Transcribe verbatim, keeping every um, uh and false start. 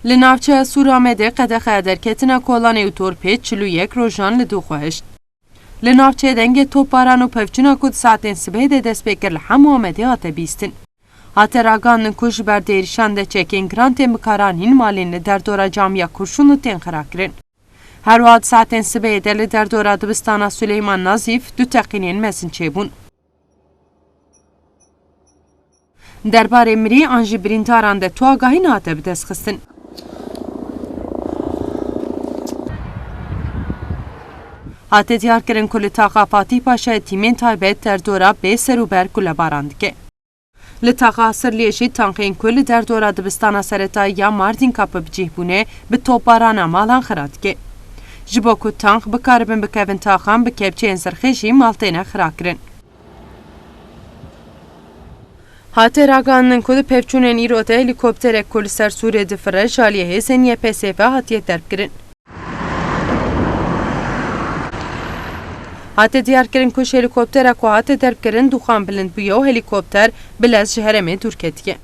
Li navçeya Sûramedê qedexe derketina kolanê û torpê çil û yek rojan li dû xwe hişt. Li navçeyê dengê topbaran û pevçûna ku di saetên sibehê de dest pê kir li hemû Amedê hate bîstin. Hate ragihandin ku ji ber di êrişan de çekên giran tên bikaranîn, malên li derdora camiya Kurşûn û tên xirakirin. Her wiha di saetên sibehê de li derdora dibistana Suleyman Nazîf du teqînên mezin çêbûn. Derbarê mirî an jî birîndaran de tu agahî nehate bidestxistin. Hate diyarkirin ku li taxa Fatîh Paşayê tîmên taybet derdora bê serûber gulebaran dike. Li taxa Sirliyê jî tankên ku li derdora dibistana seretayî ya Mardînka bi bicih bûne, bi topbarana malan xira dike. Ji bo ku tank bikaribin bikevin taxan, bi kepçeyên zirxê jî mal têne xirakirin. Hate ragihandin ku di pevçûnên îro de helîkopterek ku li ser Sûrê difire ji aliyê hêzên Y P S ve hatiye derbkirin. Hate diyarkirin ku ji helîkoptera ku hate derbkirin dûxan bilind bûye û helîkopter bi lez ji herêmê dûr ketiye.